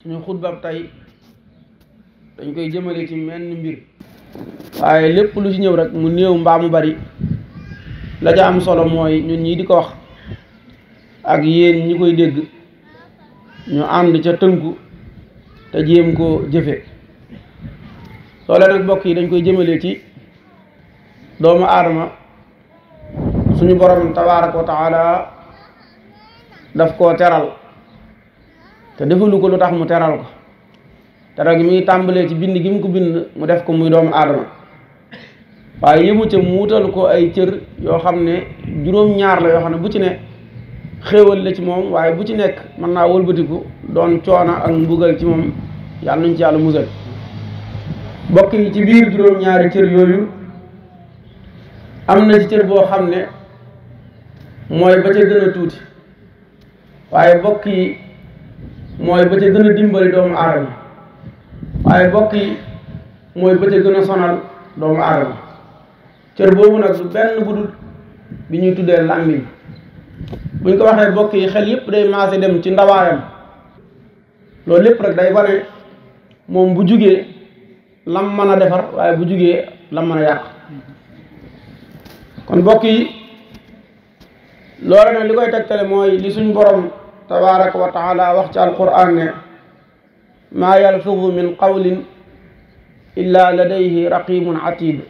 suñu xutbab tey dañ koy jëmale ci menn mbir waaye lépp lu ci ñëw rek mu néew mbaa mu bari la ca am solo mooy ñun ñii di ko wax ak yéen ñi koy dégg ñu ànd ca tënku te jéem ko jëfe loole nag mbokk yi dañ koy jëmale ci doomu aadama suñu borom tabaaraka wa taala daf koo teral te defalu ko lu tax mu teral ko teral gi mi ngi tàmbalee ci bind gi mu ko bind mu def ko muy doomu aadama waaye yëmu ca mu wutal ko ay cër yoo xam ne juróom-ñaar la yoo xam ne bu ci ne xéewal la ci moom waaye bu ci nekk mën naa wëlbatiku doon coono ak mbugal ci moom yàlla nañ ci yàlla musal bokk yi ci biir juróom-ñaari cër yooyu am na ci cër boo xam ne mooy ba ca gën a tuuti waaye bokk yi mooy ba ca gën a dimbali doomu aadama waaye bokk yi mooy ba ca gën a sonal doomu aadama cër boobu nag du benn budul bi ñuy tuddee làmmiñ buñ ko waxee bokk yi xel yépp day maase dem ci ndawaayam loolu lépp rek day wane moom bu jugee lam mën a defar waaye bu jugee lam mën a yàq kon bokk yi loolu nag li koy tegtale mooy li suñ borom tabaraka wa taala wax ci alquran ne maa yalfidu min qawlin illa ladayhi raqibun atid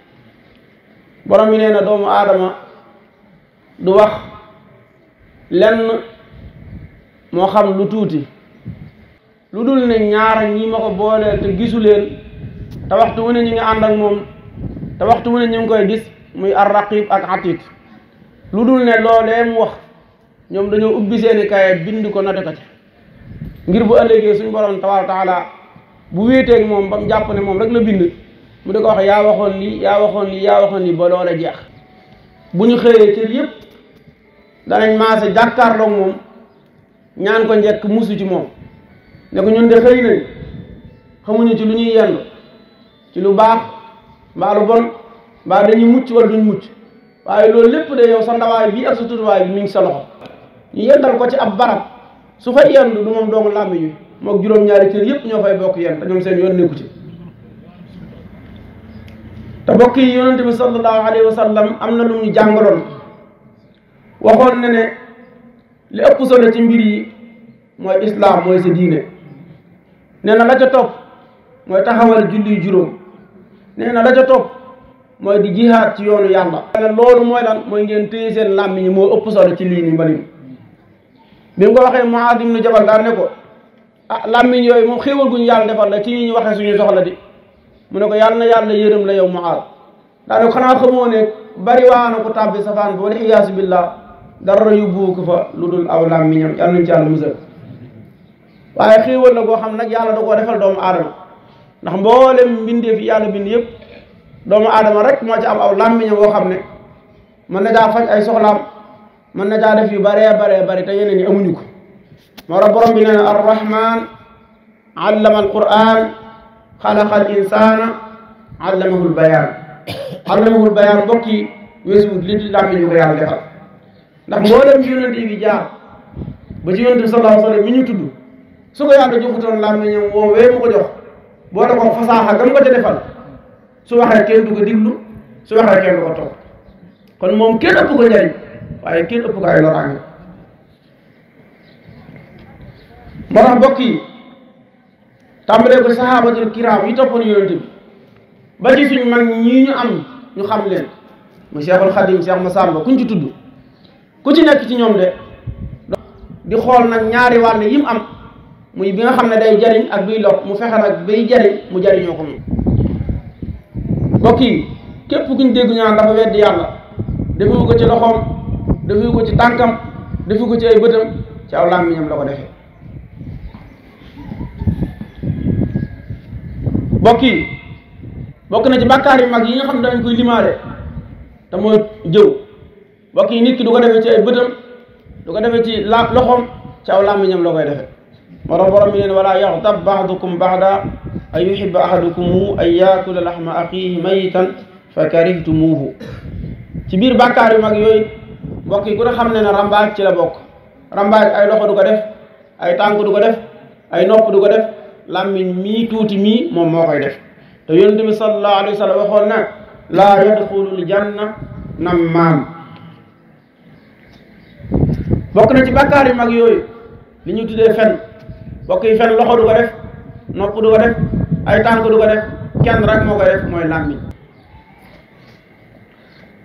borom mi nee na doomu aadama du wax lenn moo xam lu tuuti lu dul ne ñaara ñi ma ko booleel te gisu leen te waxtu wu ne ñu ngi ànd ak moom te waxtu wu ne ñu ngi koy gis muy ar raqib ak atid lu dul ne loolee mu wax ñoom dañoo ubbi seeni kaye bind ko note ko ci ngir bu ëllëgee suñu borom tabaaraka wa taala bu wéeteeg moom ba mu jàpp ne moom rek la bind mu di ko wax yaa waxoon lii yaa waxoon lii yaa waxoon lii ba loola jeex bu ñu xëyee cër yépp danañ maase jàkkaarloog moom ñaan ko njëkk musu ci moom ne ko ñun de xëy nañ xamuñu ci lu ñuy yendu ci lu baax mbaa lu bon mbaa dañuy mucc wala duñ mucc waaye loolu lépp de yow sa ndawaay bii ak sa tutuwaay bi mi ngi sa loxo ñu yendal ko ci ab barab su fa yendu du moom doomu làmmi ñu mook juróom-ñaari cër yépp ñoo fay bokk yenn te ñoom seen yoon nekku ci te bokk yi yonente bi sallallahu alayhi wa sallam am na lu ñu jàngaloon waxoon na ne li ëpp solo ci mbir yi mooy islaam mooy sa diine nee na la ca topp mooy taxawal julli juróom nee na la ca topp mooy di jihaad ci yoonu yàlla loolu mooy lan mooy ngeen téye seen làmmiñ moo ëpp solo ci lii ni mbalim bi mu ko waxee Muaad ibn Jabal daal ne ko ah làmmiñ yooyu moom xéewal guñu yàlla defal la ci ñi ñu waxee suñu soxla di mu ne ko yàlla na yàlla yërëm la yow Muaad daal ne ko xanaa xamoo ne bari waana ko tàbbi safaan ba wala iyaasu billah dara yóbbu ko fa lu dul aw làmmiñam yàlla nañ ci yàlla musal waaye xéewal la goo xam nag yàlla da koo defal doomu aadama ndax mboolem mbindeef yi yàlla bind yëpp doomu aadama rek moo ci am aw làmmiñam boo xam ne mën na caa faj ay soxlaam mën na caa def yu baree bari te yeneen yi amuñu ko moo tax borom bi nee na arrahman allama alquran xalaqa al insana allamahul bayaan mbokk yi weesuwut li làmmiñu ko yàlla defal ndax mboolem yonent yi jaar ba ci yonent bi sallallahu alayhi wa sallam mi ñu tudd su ko yàlla joxutoon làmmiñam woowee mu ko jox boo da ko fasaaxa gam ko ca defal su waxee kenn du ko diglu su waxee kenn du ko toog kon moom kenn ëpp ko njariñ waaye kenn ëpp ko ay loraange moo tax mbokk yi tàmbalee ko sahabatul kiram yi toppoon yonent bi ba ci suñ mag ñii ñu am ñu xam leen mu Cheikhul Khadim Cheikh Massamba kuñ ci tudd ku ci nekk ci ñoom de di xool nag ñaari wàll yi mu am muy bi nga xam ne day jariñ ak biy lor mu fexe nag bay jariñ mu jariñoo ko moom mbokk yi képp kuñ dégg ñaan dafa weddi yàlla defu ko ci loxoom defu ko ci tànkam defu ko ci ay bëtam ci aw làmmiñam la ko defee mbokk yi bokk na ci bàkkaar yu mag yi nga xam ne dañ koy limaale te mooy jëw mbokk yi nit ki du ko defee ci ay bëtam du ko defee ci loxoom ci aw làmmiñam la koy defee moo tax borom mi neen wala yaxtab ba'dukum ba'da an yuhibba ahadukum an yaakula laxma axiihi maytan fa karihtumuuhu ci biir bàkkaar yu mag yooyu mbokk yi ku ne xam ne ne rambaaj ci la bokk rambaaj ay loxo du ko def ay tànk du ko def ay nopp du ko def làmmiñ mii tuuti mii moom moo koy def te yonent bi sallallahu alayhi wa sallam waxoon na laa yadxulul janna nammaam. bokk na ci bàkkaar yu mag yooyu li ñu tuddee fen. bokk yi fen loxo du ko def, nopp du ko def, ay tànk du ko def, kenn rek moo koy def mooy làmmiñ.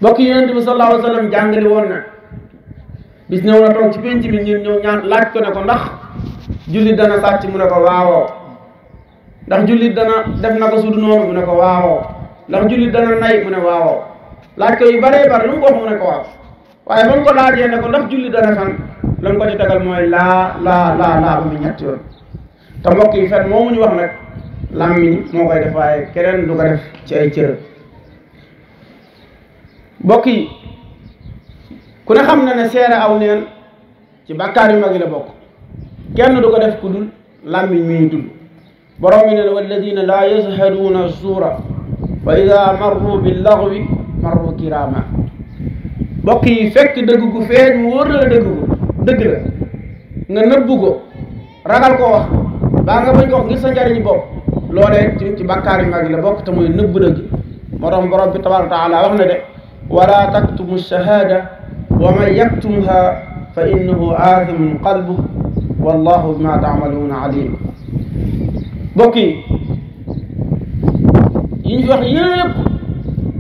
bokk yi yonent bi sallallahu alayhi wa sallam jàngale woon na bis ñëw na toog ci penc bi ñun ñëw ñaan laaj ko ne ko ndax jullit dana sàcc mu ne ko waawoo, ndax jullit dana def na ko sudu noonu mu ne ko waawoo, ndax jullit dana nay mu ne waawoo. laaj ko yu baree bari lu mu ko wax mu ne ko waaw, waaye ba mu ko laajee ne ko ndax jullit dana fen la mu ko ci tegal mooy laa ba mu ñetti yoon. te mbokk yi fen moomu ñu wax nag làmmiñ moo koy def waaye keneen du ko def ci ay cër. mbokk yi ku ne xam na ne seere aw neen ci bàkkaar yu mag yi la bokk, kenn du ko def ku dul làmmiñ mi ñu tudd. borom mi ne walladina laa yashhaduuna suura wa ida marru billaghwi marru kirama. mbokk yi fekk dëgg gu feeñ mu wóor la dëgg la nga nëbbu ko ragal koo wax baa nga bañ ko wax ngir sa njariñu bopp, loolee ci bàkkaar yu mag yi la bokk te mooy nëbb dëgg. moo tax borom bi tabaraka wa taala wax na de wala taktumu shahada wa man yaktumha fa innahu aathimun qalbuhu wallahu bima taamaluuna alim. mbokk yi ñu fi wax yëpp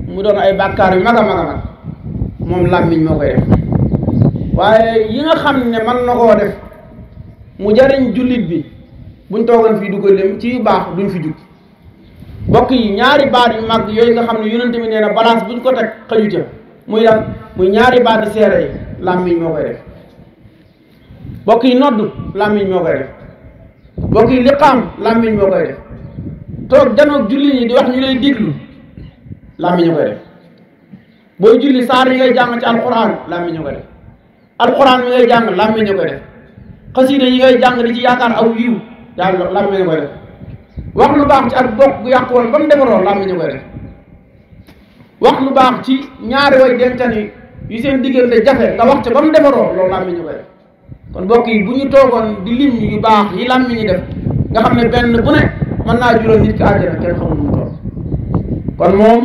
mu doon ay bàkkaar yu mag a mag moom làmmiñ moo koy def, waaye yi nga xam ne mën na koo def mu jariñ jullit bi buñ toogoon fii du ko lim ci yu baax duñ fi jug. mbokk yi ñaari baat yu mag yooyu nga xam ne yonent bi nee na balance buñ ko teg xaju ca muy lan muy ñaari baati seere yi làmmiñ moo koy def. mbokk yi nodd làmmiñ moo koy def, mbokk yi liqaam làmmiñ moo koy def, toog janoog julli ñi di wax ñu lay diglu làmmiñ koy def. booy julli saar yi ngay jàng ci alquran làmmiñ ñu koy def, alquran mi ngay jàng làmmiñ ñu koy def, xasiida yi ngay jàng di ci yaakaar aw yiw yàlla làmmiñ ñu koy def, wax lu baax ci ak bokk bu yàqu woon ba mu defaroo làmmiñ ñu koy def, wax lu baax ci ñaari way dencani yu seen diggante jafe nga wax ca ba mu defaroo loolu làmmiñ ñu koy def. kon mbokk yi bu ñu toogoon di lim yu baax yi làmmiñ ñi def nga xam ne benn bu ne mën naa jural nit ki àjjana kenn xamul mu toll. kon moom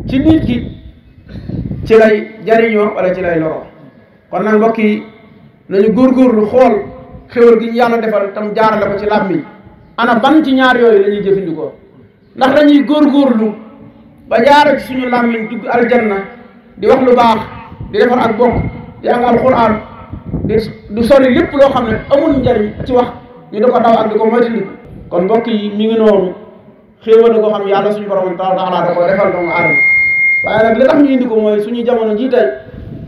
ci nit ki ci lay jariñoo wala ci lay loroo. kon nag mbokk yi nañu góorgóorlu xool xéwal gi ñu yàlla defal tam jaarale ko ci làmmiñ ana ban ci ñaar yooyu la ñuy jëfandikoo, ndax dañuy góorgóorlu ba jaara ci suñu làmmiñ dugg aljanna di wax lu baax di defar ak bokk di jàng alquran du sori lépp loo xam ne amul njariñ ci wax ñu di ko daw ak di ko moytandiku. kon mbokk yi mi ngi noonu xéewal ko xam yàlla suñu borom taala da ko defal doomu aadama, waaye nag li tax ñu indi ko mooy suñu jamono jii tey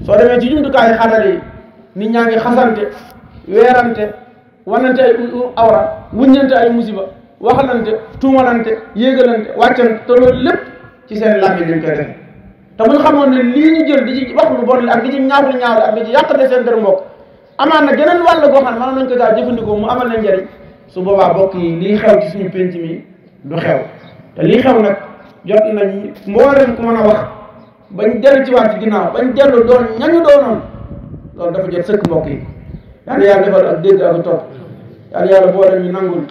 soo demee ci jumtukaayu xarale yi nit ñaa ngi xasante weerante wanante ay awra wuññante ay musiba waxalante tuumalante yéegalante wàccante te loolu lépp ci seen làmmiñ lañ koy defe. te bu ñu xamoon ne lii ñu jël di ci wax lu bon ak di ci ñaawlu ak di ci yàqate seen dër mbokk amaan na geneen wàll goo xam ne mën nañ ko daa jëfandikoo mu amal leen njariñ, su boobaa bokk yi lii xew ci suñu penc mi du xew. te lii xew nag jot nañ mboolem ku mën a wax bañ dellu ci waat ci ginnaaw bañ dellu doon ñañu doonoon loolu dafa jot sëkk mbokk yi. yàlla yàlla defal ak dégg ak topp yàlla boole ñu nangul